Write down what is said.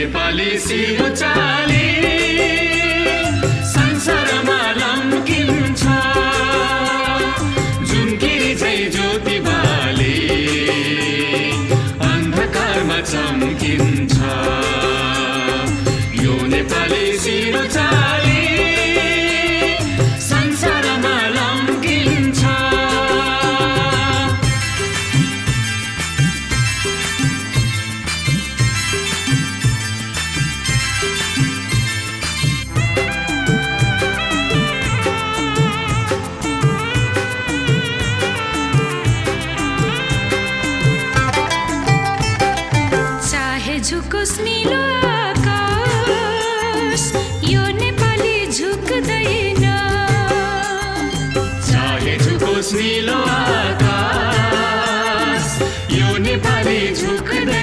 नेपाली सिरो चाली संसारमा लम्किन्छ जुनकिरी चाहिँ ज्योति बाली अन्धकारमा चम्किन्छ यो नेपाली सिरो चाली संसारमा लम्किन्छ झुकोस् नीलो आकाश यो नेपाली झुक्दैन चाहे झुकोस् नीलो आकाश यो नेपाली झुक्दैन